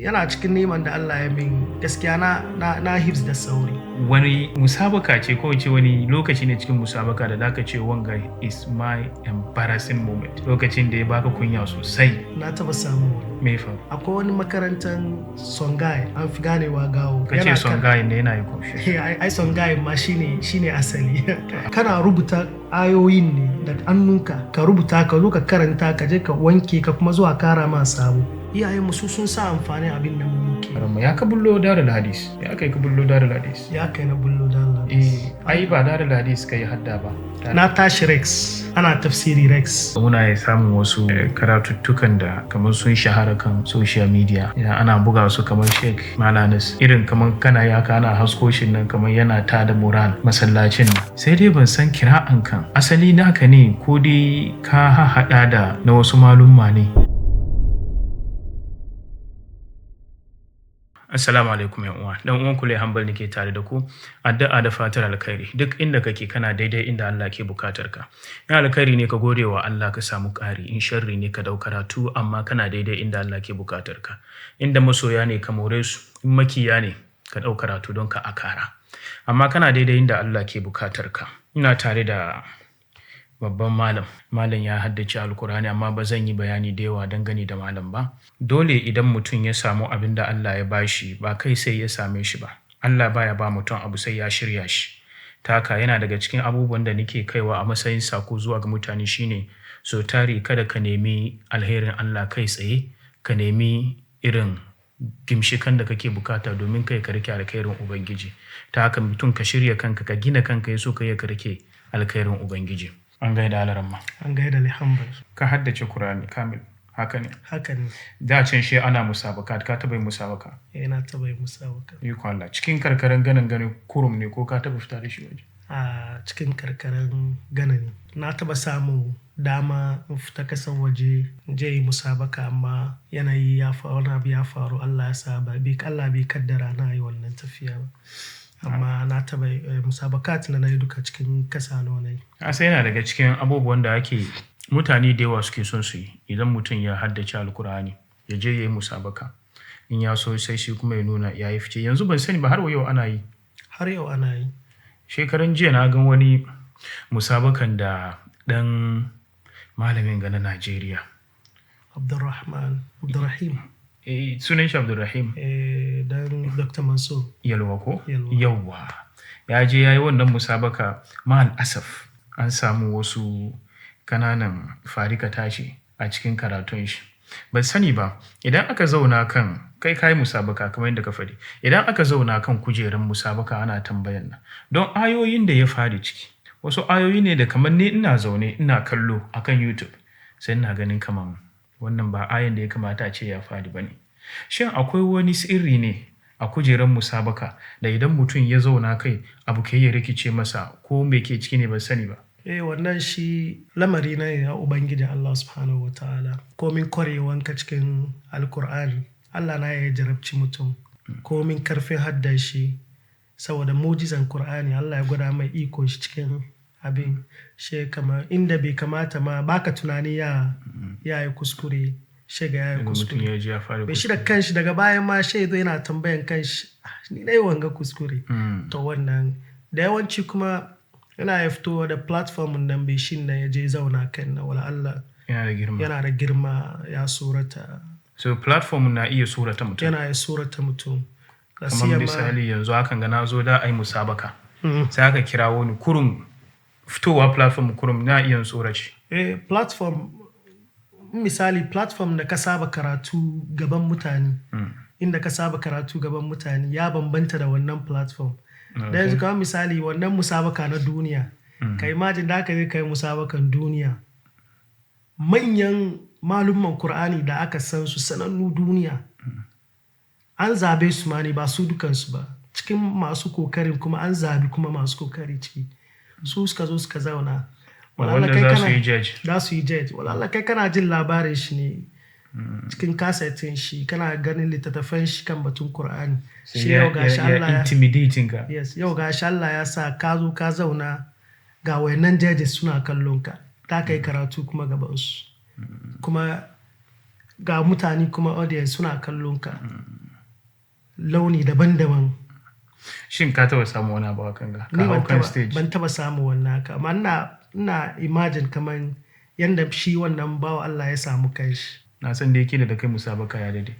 Yana cikin neman da Allah ya min gaskiya na hifz da sauri. Wani musabaka ce ko ce wani lokaci ne cikin musabaka da zaka ce wanga is my embarrassing moment, lokacin da ya baka kunya sosai? Na taba samu wani. Me fa? Akwai wani makarantar Songhai, an fi ganewa Gawo. Ka ce Songhai ne yana yi confuse. Ai Songhai ma shine asali. Kana rubuta ayoyin ne da hannunka, ka rubuta, ka zo ka karanta, ka je ka wanke, ka kuma zuwa kara ma sabo. Iyayenmu su sun sa amfani abin da mu muke. Ya ka bullo Darul Hadis? Ya kai ka bullo Darul Hadis? Ya kai na bullo Darul Hadis. Eh, ai ba Darul Hadis kai hadda ba. Na tashi Rex, ana tafsiri Rex. Muna samun wasu karatuttukan da kamar sun shahara kan social media. Idan ana buga su kamar Sheikh Malanis, irin kamar kana ya kana hasko shi nan kamar yana tada moral masallacin nan. Sai dai ban san kira'an kan asali naka ne ko dai ka haɗa da na wasu malumma ne. Assalamu alaikum yan uwa. Dan uwan ku Hanbal nake tare da ku. Addu'a da fatar alkhairi. Duk inda kake kana daidai inda Allah ke bukatar ka. In alkhairi ne ka gode wa Allah ka samu ƙari, in sharri ne ka dau karatu amma kana daidai inda Allah ke bukatar ka. Inda masoya ne ka more su, in makiya ne ka dau karatu don ka akara. Amma kana daidai inda Allah ke bukatar ka. Ina tare da babban malam. Malam ya haddace Alkur'ani amma ba zan yi bayani da yawa dangane da malam ba. Dole idan mutum ya samu abin da Allah ya bashi ba kai sai ya same shi ba. Allah baya ba mutum abu sai ya shirya shi. Ta haka yana daga cikin abubuwan da nake kaiwa a matsayin sako zuwa ga mutane shine so tari kada ka nemi alherin Allah kai tsaye, ka nemi irin gimshikan da kake bukata domin kai ka rike alkhairin Ubangiji. Ta haka mutum ka shirya kanka, ka gina kanka ya so ka iya ka rike alkhairin Ubangiji. An gaida Alaramma. An gaida Alhamdul. Ka haddace Kur'ani kamil, haka ne? Haka ne. Da can shi ana musabaka, ka taɓa yin musabaka? Eh, na taɓa yin musabaka. Ikon Allah, cikin karkaran ganin gani kurum ne ko ka taɓa fita da shi waje? A cikin karkaran Gana ne. Na taɓa samun dama in fita kasan waje in je yi musabaka amma yanayi ya faru, wani abu ya faru, Allah ya sa ba, Allah bai kaddara na yi wannan tafiya ba. Amma na taɓa musabakat na yi duka cikin kasa na yi. Asa yana daga cikin abubuwan da ake mutane da yawa suke son su yi idan mutum ya haddace Alkur'ani ya je ya yi musabaka. In ya so sai shi kuma ya nuna ya yi fice. Yanzu ban sani ba har yau ana yi. Har yau ana yi. Shekaran jiya na gan wani musabakan da ɗan malamin ga na Najeriya. Abdulrahman, Abdulrahim. Eh, sunan shi Abdulrahim. Eh, dan Dr. Mansur. Yalwa ko? Yalwa. Yawwa. Ya je ya yi wannan musabaka ma'al asaf an samu wasu kananan farika tashi a cikin karatun shi. Ban sani ba idan aka zauna kan kai kayi musabaka kamar yadda ka faɗi. Idan aka zauna kan kujerar musabaka ana tambayan nan. Don ayoyin da ya fadi ciki wasu ayoyi ne da kamar ni ina zaune ina kallo akan YouTube sai ina ganin kamar wannan ba ayan da ya kamata a ce ya fadi ba ne. Shin akwai wani sirri ne a kujerar musabaka da idan mutum ya zauna kai abu ke iya rikice masa ko me ke ciki ne ban sani ba? Eh, wannan shi lamari na ya Ubangiji Allah Subhanahu wa ta'ala. Komin kwarewanka cikin Alkur'ani, Allah na ya jarabci mutum. Komin karfin haddan shi saboda mu'jizan Kur'ani Allah ya gwada mai iko shi cikin abin. Shi kama inda bai kamata ma baka tunani ya yi kuskure, shi ga ya yi kuskure. Mutum ya ji ya fara Bai shi da kanshi daga baya ma shi yazo yana tambayan kanshi, ni na yi wanga kuskure. To wannan da yawanci kuma yana ya fito da platform nan bai shi nan ya je zauna kan na wala Allah. Yana da girma. Yana da girma ya surata. So platform na iya surata mutum. Yana iya surata mutum. Kamar misali yanzu hakan ga na zo da ai musabaka. Sai aka kira wani kurum fitowa platform kurum na iya tsoraci. Eh, platform misali platform da ka saba karatu gaban mutane. Inda ka saba karatu gaban mutane ya bambanta da wannan platform. Da yanzu kamar misali wannan musabaka na duniya. Ka imagine da aka je ka yi musabakan duniya. Manyan malumman Kur'ani da aka san su sanannu duniya. An zabe su ma ne ba su dukansu ba. Cikin masu kokarin kuma an zabi kuma masu kokari ciki. Su suka zo suka zauna. Wanda za su yi judge. Za su yi judge. Walalla kai kana jin labarin shi ne. Cikin kasetin shi kana ganin littattafan shi kan batun Kur'ani. Shi yau gashi Allah ya intimidating ka. Yes, yau gashi Allah ya sa ka zo ka zauna ga wayannan judges suna kallon ka. Ta kai karatu kuma gaban su. Kuma Ga mutane kuma, audience suna kallon ka, launi daban-daban. Shin ka taba samu wani abu hakan ga? Ka Ni hau ban kan taba stage. Ban taba samu wannan haka, amma ina imagine kaman yanda shi wannan bawa Allah ya samu kanshi. Na san dai kila da kai musabaka ya dade.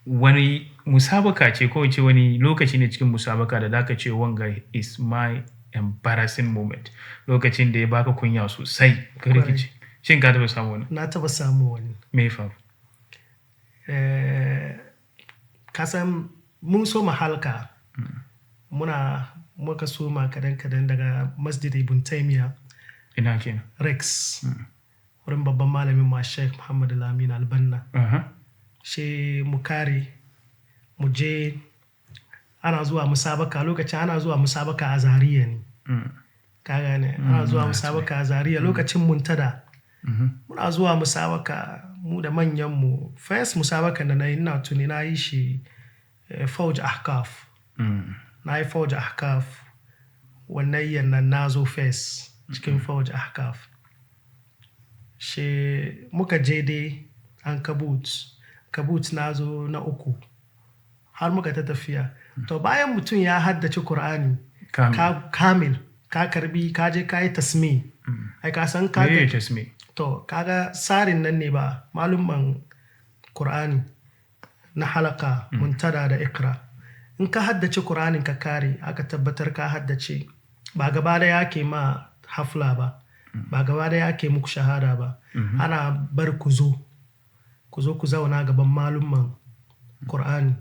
Wani musabaka ce, ko in ce wani lokaci ne cikin musabaka da zaka ce wanga is my embarrassing moment? Lokacin da ya baka kunya sosai, ka rikice. Shin ka taba samu wani? Na taba samu wani. Me ya faru? Ka san mun soma halka. Muna muka soma kadan kadan daga Masjid Ibn Taymiyyah. Ina kenan? Rex. Wurin babban malamin ma, Sheikh Muhammad Lamin Albanna. Shi mu kare mu je ana zuwa musabaka, lokacin ana zuwa musabaka a Zaria ne. Ka gane, ana zuwa musabaka a Zaria lokacin Muntada. Muna zuwa musabaka mu da manyan mu. First musabakan da na yi, ina tuni na yi shi Fauj Ahkaf. Na yi Fauj Ahkaf, wannan yannan na zo first cikin Fauj Ahkaf. Shi muka je dai Ankabut. Kabut na zo na uku. Har muka ta tafiya. To, bayan mutum ya haddace Kur'ani, Kamil. ka kamil, ka karbi, ka je ka yi tasmi. Ai ka san ka Me tasmi? To, kaga tsarin nan ne ba malumman Kur'ani na halaka, Muntada da Ikra. In ka haddace Kur'anin ka kare, aka tabbatar ka haddace, ba gaba da yake ma hafla ba, ba gaba da yake muku shahada ba. Ana bar ku zo, ku zo ku zauna gaban malumman Kur'ani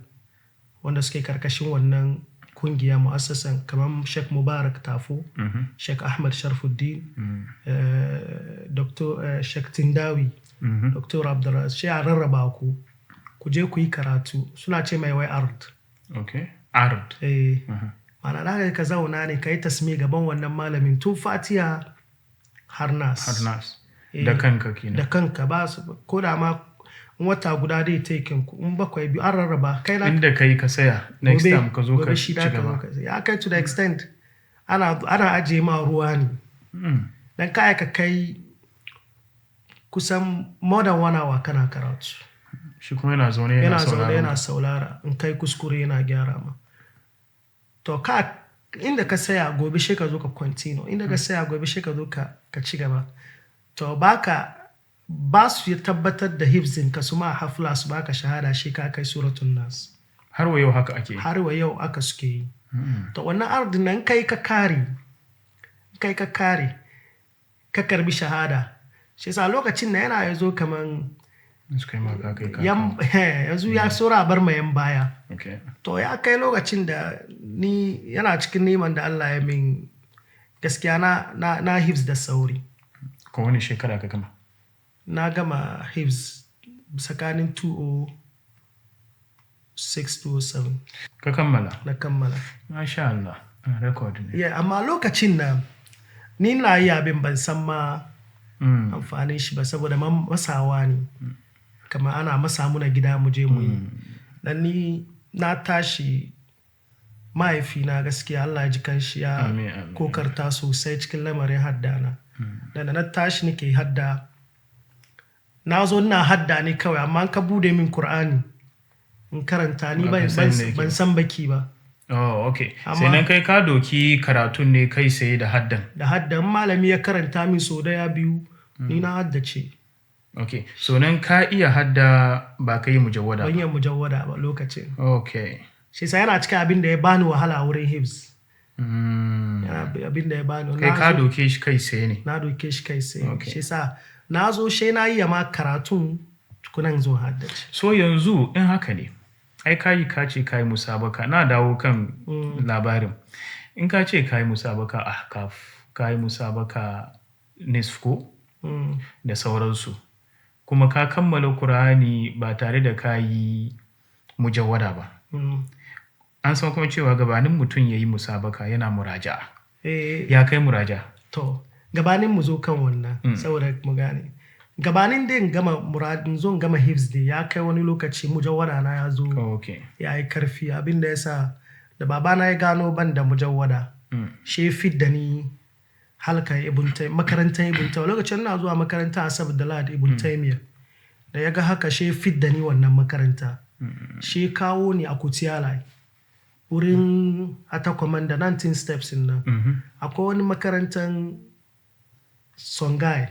wanda suke karkashin wannan kungiya, mu'assasan, kamar Sheikh Mubarak Tafo, Sheikh Ahmad Sharfuddin, Dr. Sheikh Tindawi, Dr. Abdulraz, shi a rarraba ku, ku je ku yi karatu, suna ce mai wai ard. Okay. Ard. Eh, ma'ana da ka zauna ne ka yi tasmi gaban wannan malamin tun Fatiha har Nas. Har Nas. Da kanka kenan. Da kanka, ba su ko da ma in wata guda dai taken ku, in 7, 2, an rarraba kai na. Inda kai ka saya, next time ka zo ka Gobe shi ci da ka zo gaba. ka ya kai to the extent ana ajiye ma ruwa ne. Dan kaya ka kai kusan more than one hour kana karatu. Shi kuma yana zaune yana Yana zaune sauraron. yana saulara, in kai kuskure yana gyara ma. To, ka inda ka saya gobe shi ka zo ka continue, inda ka saya gobe shi ka zo ka ci gaba. To, baka ba su tabbatar da hifzin ka su ma hafla su baka shahada shi ka kai Suratun Nas. Har wa yau haka ake yi. Har wa yau aka suke yi. To, wannan ardin nan kai ka kare, kai ka kare, ka karbi shahada. Shi yasa lokacin da yana ya zo kaman Suka yi maka kai ka. Yanzu ya sora bar ma yan baya. Okay. To, ya kai lokacin da ni yana cikin neman da Allah ya min gaskiya, na hifz da sauri. Ko wani shekara ka gama? Na gama hifz tsakanin 2006 2007. Ka kammala. Na kammala. Masha Allah. Ah, record ne. Yeah, amma lokacin nan ni na yi abin ban san ma amfanin shi ba, saboda masawa ne. Kamar ana masa muna gida mu je mu yi. Dan ni na tashi, mahaifina gaskiya Allah ya ji kanshi ya Amin, amin. kokarta sosai cikin lamarin haddana. Da na tashi nake hadda, na zo ina hadda ne kawai, amma in ka bude min Kur'ani in karanta, ni Ba ban ka san me yake ban san baki ba. Oh, okay. Amma- Sai nan kai ka doki karatun ne kai sai da haddan. Da hadda, in malami ya karanta min so daya, biyu, ni na haddace. Okay. So nan ka iya hadda, ba ka yi mujawwada Ban ba. iya mujawwada ba lokacin. Okay. Shi sa yana cikin abin da ya bani wahala wurin hifz. Yana abin da ya bani Kai na ka zo- doke shi kai sai ne. Na doke shi kai sai. Okay. Shi sa na zo she na iya ma karatun tukunan zuwa haddace. So yanzu in haka ne, ai ka yi, ka ce ka yi musabaka, na dawo kan labarin. In ka ce ka yi musabaka Ahkaf, ka yi musabaka nisf ko da sauransu, kuma ka kammala Kur'ani ba tare da ka yi mujawwada ba. An san kuma cewa gabanin mutum ya yi musabaka yana muraja'a. Eh. Ya kai muraja? To, gabanin mu zo kan wannan, saboda mu gane. Gabanin dai in gama muradin zo in gama hifz dai, ya kai wani lokaci mujawwada na ya zo ya yi karfi. Abin da ya sa da babana ya gano ban da mujawwada, shi ya fid da ni halka Ibn Tay, makarantar Ibn Taymiyyah. Lokacin ina zuwa makaranta Asabar da Lahadi Ibn Taymiyyah. Da ya ga haka, shi fit da ni wannan makaranta. Shi kawo ni a Kutiyala, wurin Ata Commander 19 steps nan. Akwai wani makarantar Songhai.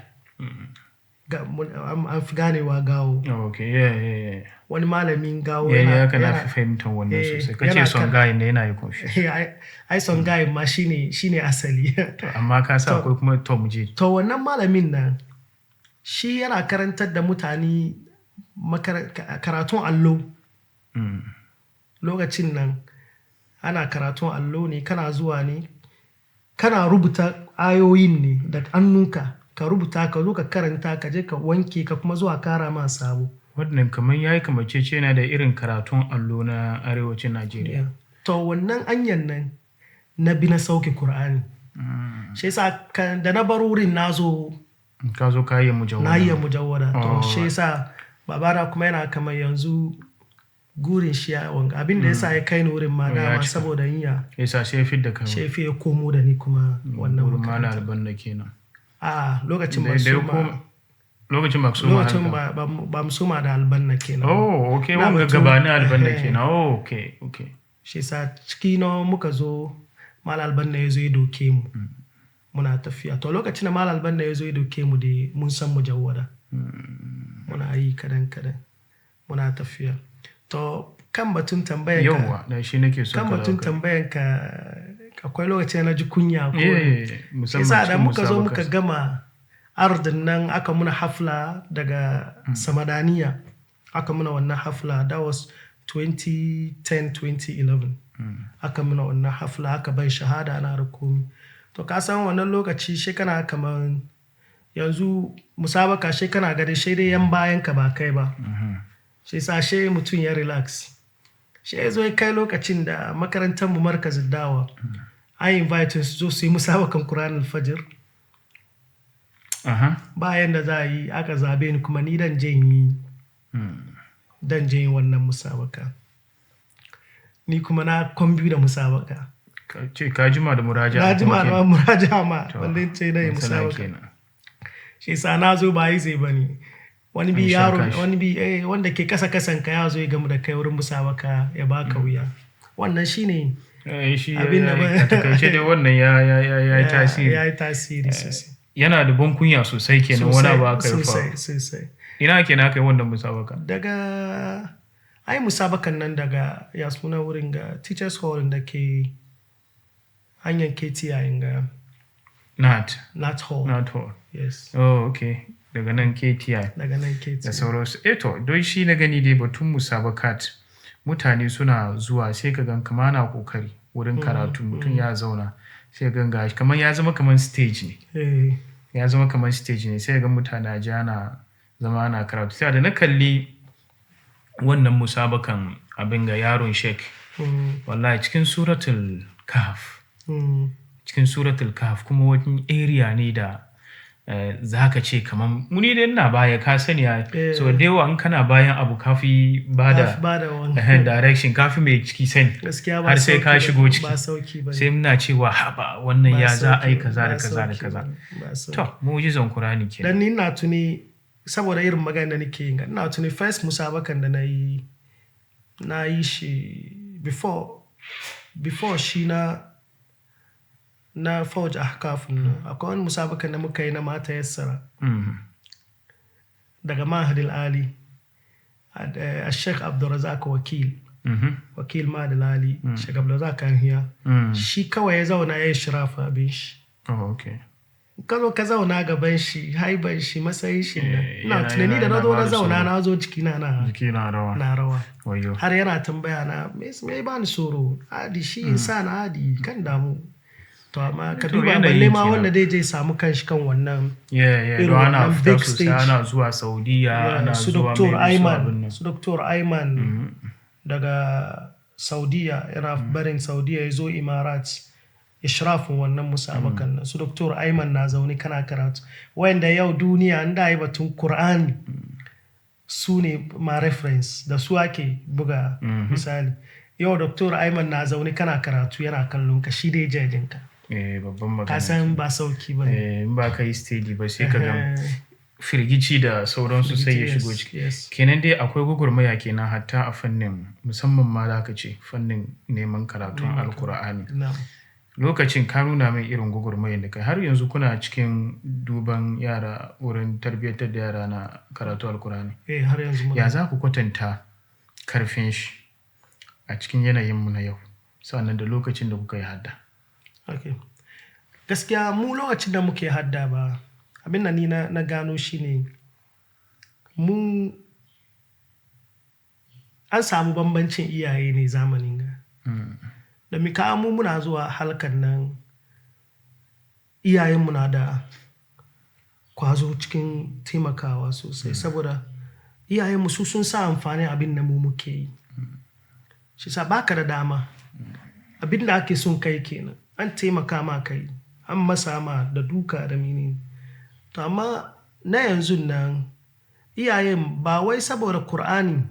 An fi ganewa Gawo. Oh, okay, yeah. Wani malamin Gawo Yeah, yana yeah, kana yana fi fahimtar wannan eh, sosai. Kace yana Songhai ne, yana yi confuse. Ai Songhai ma shine asali. To, amma ka sa akwai kuma, to mu je. To, wannan malamin nan shi yana karantar da mutane karatun allo. Lokacin nan ana karatun allo ne, kana zuwa ne kana rubuta ayoyin ne da hannunka, ka rubuta, ka zo ka karanta, ka je ka wanke, ka kuma zuwa kara ma sabo. Wannan kamar yayi kamanceceniya da irin karatun allo na arewacin Najeriya. To, wannan anyan nan na bi na sauke Kur'ani. Shi yasa da na bar wurin na zo Ka zo ka yi mujawwada. Na yi mujawwada. To, shi yasa babana kuma yana kamar yanzu gurin shi ya wanga. Abin da yasa ya kai ni wurin ma Ya dama cika. saboda yiya. Yasa sai ya fidda kai. Shi ya komo da ni kuma wannan Wurin Malam makaranta. Albanna kenan. A lokacin Da ba da ya soma lokacin ba soma lokacin harka. ba mu soma da Albanna kenan. Oh, okay. Na Wanga gabanin Albanna kenan. Oh, okay. Shi yasa ciki na muka zo, Malam Albanna ya zo ya doke mu. Muna tafiya. To, lokacin da Malam Albanna ya zo ya doke mu dai, mun san mujawwada. Muna yi kadan kadan. Muna tafiya. To, kan batun tambayan ka. Yauwa, da shi nake so Kan ka batun dawo kai. tambayan ka, akwai lokacin da na ji kunya ko. Eh, musamman Yasa da cikin muka zo muka musabakar. gama ardin nan, aka muna hafla daga Samadaniya. Aka muna wannan hafla, that was 2010 2011. Aka muna wannan hafla, aka ban shahada na da komi. To, ka san wannan lokaci shi kana kamar yanzu musabaka, shi kana gani shi dai yan bayan ka ba kai ba. Shi sa shi mutum ya relax. Shi ya zo ya kai lokacin da makarantar mu, Markazin Dawa, an invite su zo su yi musabakan Quran al-Fajr. Bayan da za a yi, aka zabe ni kuma ni dan je yi wannan musabaka. Ni kuma na kwambi da musabaka. Ka ce ka jima da muraja. Na jima da muraja ma wanda ce na yi Matsala musabaka. kenan. Shi sa na zo ba yi zai bane. Wani bi An sha yaro kashi. wani bi wanda ke kasa kasan ka ya zo ya gamu da kai wurin musabaka ya baka wuya. Wannan shine Eh, shi abin da a takaice dai wannan ya yi tasiri. Ya yi tasiri sosai. Yana da ban kunya sosai kenan wani abu aka yi Sosai, faru. sosai. Ina kenan aka yi wannan musabaka? Daga ai musabakan nan daga ya suna wurin ga, Teachers Hall da ke hanyar KTI ga. Nat. Nat Hall. Nat Hall. Yes. Oh, okay. Daga nan KTI. Daga nan KTI. Da sauransu. Eh to, don shi na gani dai batun musabakat, mutane suna zuwa sai ka gan kamar ana kokari wurin karatu, mutum ya zauna sai gan gashi kamar ya zama kamar stage ne. Ya zama kamar stage ne, sai ga mutane a ji ana zama ana karatu. Sai da na kalli wannan musabakan abin ga yaron Sheikh. Wallahi cikin Suratul Kahf. Cikin Suratul Kahf kuma wani area ne da za ka ce kamar muni dai ina baya, ka sani ai. So da yawa in kana bayan abu kafi bada Ka fi bada wani. Direction, kafi mai ciki sani. Gaskiya ba Har sai ka sauki shigo ciki. Ba sauki ba. Sai muna cewa haba wannan Ba ya za a yi sauki, kaza da ba kaza da sauki kaza. ba, ba sauki. To, mu'jizan Qur'ani kenan. Dan ni ina tuni saboda irin magana da nake yi, ina tuni first musabakan da na yi, na yi shi before shi na Fauj Ahkaf nan. Akwai wani musabakan da muka yi na mata yassara. Daga Mahadil Ali, a Sheikh Abdulrazak Wakil. Wakil Mahadil Ali, Sheikh Abdulrazak Anhiya. Shi kawai ya zauna ya yi shirafa abin shi. Oh, okay. Ka zo ka zauna gaban shi, haiban shi, matsayin shi nan. Ina tunani da na yana zo na bada zauna, tsoro. Na zo jikina na Jiki na rawa. na rawa. Wayyo. Har yana tambaya na me ba ni tsoro. Adi shi insan adi kan damu. To, amma ka To, duba yanayin balle ma kenan. wanda dai je samu kanshi kan wannan Yeah, irin don ana wannan fita big sosai, stage. ana zuwa Saudiya, ana Su zuwa Dr. maybe su abin Ayman, nan. su Dr. Ayman daga Saudiya, yana barin Saudiya ya zo Imarat ishrafin wannan musabakan nan. Su Dr. Ayman na zaune kana karatu. Wayanda yau duniya in da yi batun Qur'ani su ne ma reference da su ake buga misali. Yau Dr. Ayman na zaune kana karatu yana kallon ka, shi dai jajinka. Eh, babban magana. Ka san ba sauki ba ne. Eh, in ba ka yi steady ba sai ka ga Firgici da sauransu sai ya shigo ciki. Kenan dai akwai gwagwarmaya kenan hatta a fannin, musamman ma za ka ce fannin neman karatun Alkur'ani. Lokacin ka nuna min irin gwagwarmayar da kai, har yanzu kuna cikin duban yara wurin tarbiyyantar da yara na karatu Alkur'ani? Eh, har yanzu muna. Ya za ku kwatanta karfin shi a cikin yanayinmu na yau, sannan da lokacin da kuka yi hadda? Okay. Gaskiya mu lokacin da muke hadda ba, abin da ni na gano shi ne mu an samu bambancin iyaye ne zamanin ga. Da mika mu muna zuwa halkan nan, iyayenmu na da kwazo cikin taimakawa sosai, saboda iyayenmu su sun sa amfani abin da mu muke yi. Shi sa baka da dama. Abin da ake son kai kenan, an taimaka ma kai, an masa ma da duka da mene. To amma na yanzu nan iyayen ba wai saboda Kur'ani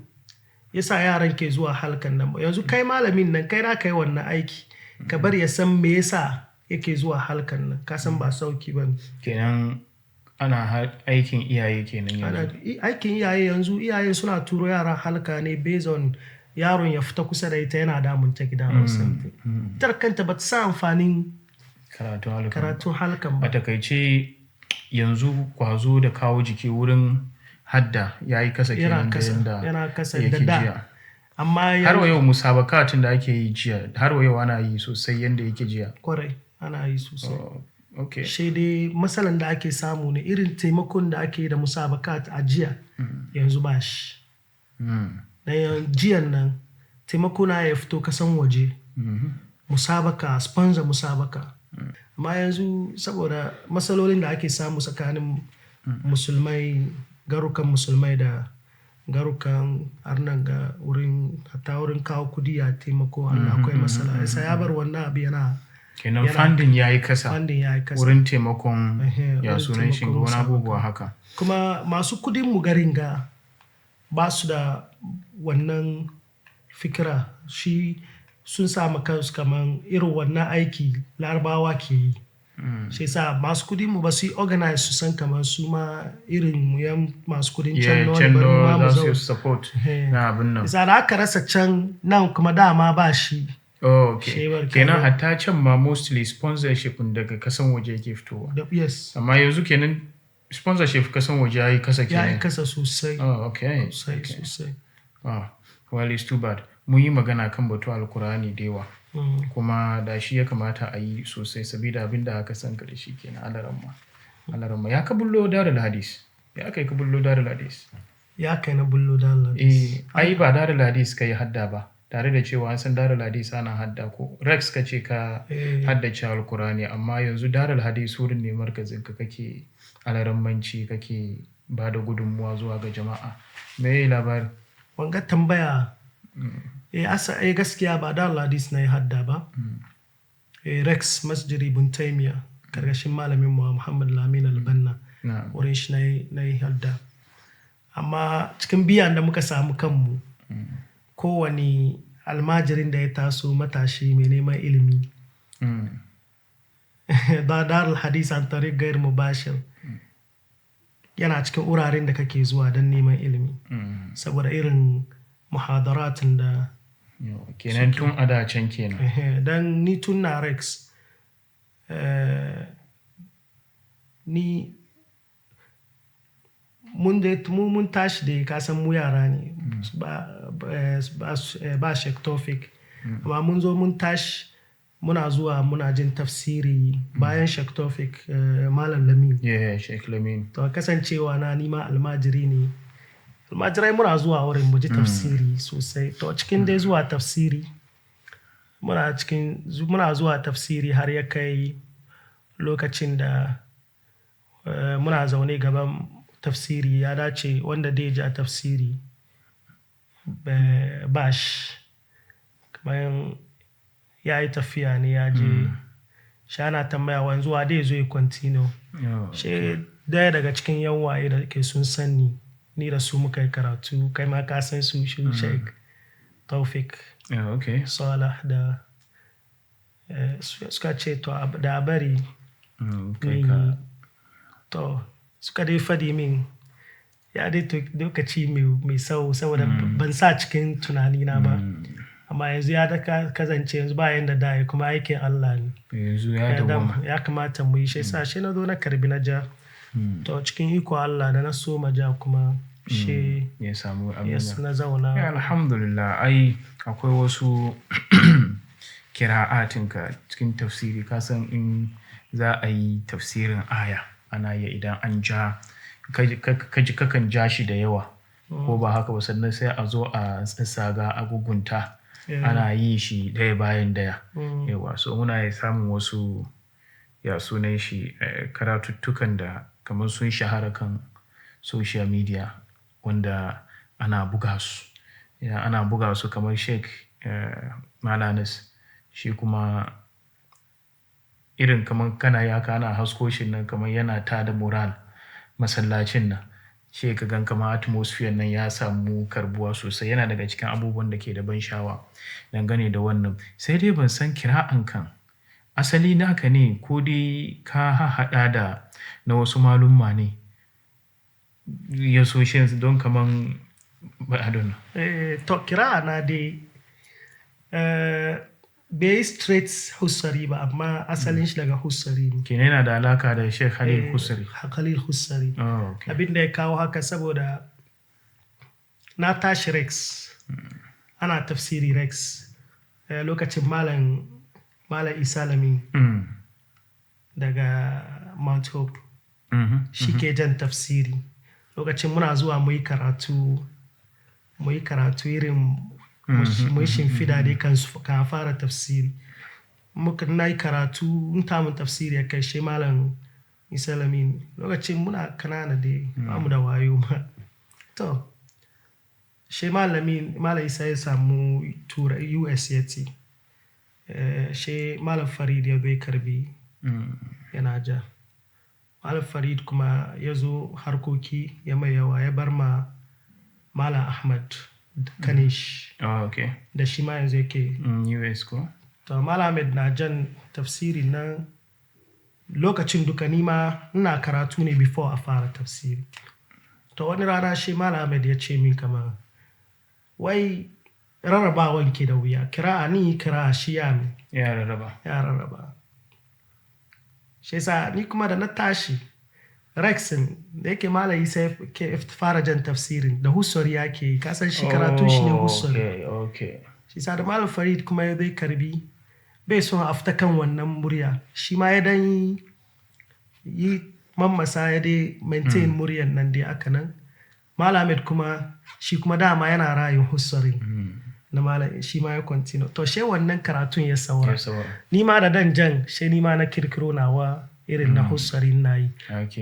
ya sa yaran ke zuwa halkan nan ba. Yanzu kai malamin nan kai za ka yi wannan aiki, ka bar ya san me yasa yake zuwa halkan nan, ka san ba sauki ba ne. Kenan ana aikin iyaye kenan yanzu. Ana aikin iyaye yanzu, iyaye suna turo yara halka ne based on yaron ya fita kusa da ita yana damun ta gida or something. Ita kanta ba ta sa amfanin karatun halkan. Karatun halkan ba. A takaice yanzu kwazo da kawo jiki wurin hadda ya yi kasa kenan da yanda yana kasa yake da da. jiya. Amma Har wa yau musabakatin da ake yi jiya, har wa yau ana yi sosai yanda yake jiya. Kwarai, ana yi sosai. Oh, okay. Sai dai matsalan da ake samu ne irin taimakon da ake yi da musabakat a jiya yanzu ba shi. Na jiyan nan taimako na ya fito kasan waje. Musabaka, sponsor musabaka. Amma yanzu saboda matsalolin da ake samu tsakanin musulmai, garukan musulmai da garukan arnan ga wurin, hatta wurin kawo kudi a taimako Allah akwai matsala. Sai ya bar wannan abu yana Kenan funding ya yi kasa. Funding ya yi kasa. Wurin taimakon ya wurin sunan shi taimakon wani abubuwa haka. Kuma masu kudin mu garin ga ba su da wannan fikira, shi sun sa ma kansu kaman irin wannan aiki Larabawa ke yi. Shi sa masu kudin mu ba su yi organize su san kaman su ma irin mu yan masu kudin can Yeah, can bari mu ma mu za su yi zauna. support na abin nan. Isa da aka rasa can nan kuma dama ba shi. Oh, okay. Shewar Kenan kayan. hatta can ma mostly sponsorship daga kasan waje yake fitowa. Yes. Amma yanzu kenan sponsorship kasan waje ya yi kasa Ya yi kenan. kasa sosai. Oh, okay. Sosai, sosai. Ah, well, it's too bad. Mun yi magana kan batu Alkur'ani da yawa. Kuma da shi ya kamata a yi sosai sabida abin da aka san ka da shi kenan, Alaramma. Alaramma, ya ka bullo Darul Hadis? Ya kai ka bullo Darul Hadis? Ya kai na bullo Darul Hadis. Eh, ai ba Darul Hadis ka yi hadda ba. Tare da cewa an san Darul Hadis ana hadda ko. Rex ka ce ka haddace Alkur'ani, amma yanzu Darul Hadis wurin ne markazin ka kake alarammanci, kake ba da gudunmuwa zuwa ga jama'a. Me labari? Wanga tambaya. Gaskiya ba Darul Hadis na yi hadda ba. Rex Masjid Ibn Taymiyyah, karkashin malamin mu Muhammad Lamin Albanna. Wurin shi na yi hadda. Amma cikin biyan da muka samu kanmu, kowane almajirin da ya taso matashi mai neman ilimi. Da Darul Hadis an tariq gair mubashir. Yana cikin wuraren da kake zuwa don neman ilimi. Saboda irin muhadaratin da Kenan tun a da can kenan. Dan ni tun na Rex, ni mun dai, mu mun tashi dai ka san mu yara ne. Ba Sheikh Tawfik. Amma mun zo mun tashi muna zuwa muna jin tafsiri bayan Sheikh Tawfik, Malam Lamin. Yeah, Sheikh Lamin. To kasancewa na ni ma almajiri ne. Almajirai muna zuwa wurin mu ji tafsiri sosai. To cikin dai zuwa tafsiri, muna zuwa tafsiri har ya kai lokacin da muna zaune gaban tafsiri ya dace wanda dai ja tafsiri bash. Bayan ya yi tafiya ne ya je. Shi ana tambaya wanzu wa dai zo ya continue. Shi daya daga cikin yan waye da ke sun sani ni da su muka yi karatu, kai ma ka san su, shi Sheikh Tawfik Salah da suka ce to da bari Kai ni ka to Suka dai fadi min ya dai lokaci mai sau saboda ban sa cikin tunanina ba. Amma yanzu ya da kasance yanzu ba yanda da yi kuma aikin Allah ne. Yanzu ya dawwama. Ya kamata mu yi shi sa shi na zo na karbi na ja. To cikin iko Allah da na so ma ja kuma shi ya samu abin yes, na zauna. Alhamdulillah, ai akwai wasu kira'atinka cikin tafsiri. Ka san in za a yi tafsirin aya ana yi idan an ja ka ji kakan ja shi da yawa, ko ba haka ba? Sannan sai a zo a tsatsaga a gugunta, ana yi shi daya bayan daya. Yawa, so muna samun wasu, ya sunan shi, karatuttukan da kamar sun shahara kan social media wanda ana buga su. Ya, ana buga su kamar Sheikh Malanas, shi kuma irin kamar kana yi haka ana hasko shi nan kamar yana tada moral masallacin nan. Sai ka gan kamar atmosphere nan ya samu karbuwa sosai. Yana daga cikin abubuwan da ke da ban sha'awa dangane da wannan. Sai dai ban san kira'an kan asali naka ne ko dai ka hahhaɗa da na wasu malumma ne ya so shi don kaman I don't know. To kira'a na dai bai yi straight Hussari ba, amma asalin shi daga Hussari ne. Kenan yana da alaka da Sheikh Khalil Hussari. Khalil Hussari. Oh, okay. Abin da ya kawo haka saboda na tashi Rex. Ana tafsiri Rex. Lokacin Malam Isa Lami daga Mount Hope. Shi ke jan tafsiri. Lokacin muna zuwa muyi karatu, muyi karatu irin muyi shimfida dai kan kan fara tafsiri. Muka na yi karatu, in tamun tafsiri ya kai shi Malam Isa Lamin. Lokacin muna kanana dai, ba mu da wayo ma. To, shi Malam Isa ya samu tura US ya ci. Shi Malam Farid ya zo ya karbi yana ja. Malam Farid kuma ya zo harkoki ya mai yawa, ya bar ma Malam Ahmad Kanish. Oh, okay. Da shi ma yanzu yake. US ko? To Malam Ahmed na jan tafsiri nan lokacin duka ni ma ina karatu ne before a fara tafsiri. To wani rana shi Malam Ahmed ya ce min kamar wai rarrabawan ke da wuya. Kira'a ni kira'a shi ya min. Ya rarraba. Ya rarraba. Shi yasa ni kuma da na tashi Rexin da yake Malam Isa ke fara jan tafsirin da Hussari yake yi. Ka san shi karatun shi ne Hussari. Okay. Shi yasa da Malam Farid kuma ya zai karbi bai son a fita kan wannan murya. Shi ma ya dan yi mammasa ya dai maintain muryan nan dai aka nan. Malam Ahmed kuma shi kuma dama yana rayin Hussari. Na Malam shi ma ya continue. To she wannan karatun ya saura. Ya saura. Ni ma da dan jan she ni ma na kirkiro nawa irin na Hussari na yi.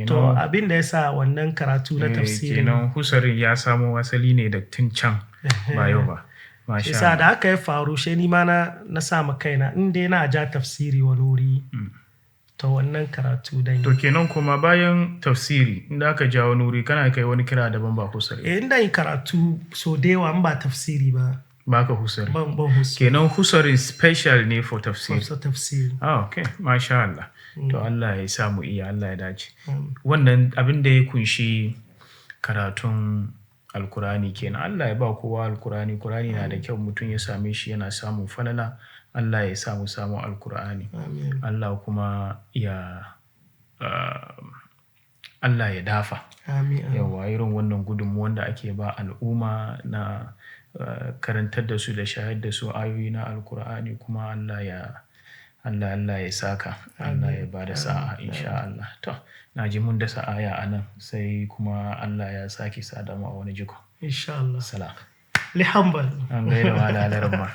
To abin da ya sa wannan karatu na tafsiri. Kenan Hussarin ya samo asali ne da tun can ba yau ba. Shi sa da haka ya faru she ni ma na sa ma kaina in dai na ja tafsiri wani wuri. To wannan karatu dan yi. To kenan kuma bayan tafsiri in da aka ja wani wuri kana kai wani kira daban ba Hussari. Eh, in da yi karatu so da yawa in ba tafsiri ba. Baka Hussari. Ban Hussari. Kenan Hussari special ne for tafsiri. For tafsiri. Ah, okay. Masha Allah. To Allah ya sa mu iya, Allah ya dace. Wannan abin da ya kunshi karatun Alkur'ani kenan. Allah ya ba kowa Alkur'ani. Kur'ani na da kyau mutum ya same shi yana samun falala. Allah ya sa mu samu Alkur'ani. Amin. Allah kuma ya Allah ya dafa. Amin. Yawwa, irin wannan gudunmuwan da ake ba al'umma na karantar da su da shayar da su ayoyi na Alkur'ani kuma Allah ya saka. Allah ya ba da sa'a in sha Allah. To, na ji mun dasa aya a nan sai kuma Allah ya sake sada mu a wani jiko. Insha Allah. Salam. Li hanbal. An gaida Malam Alaramma.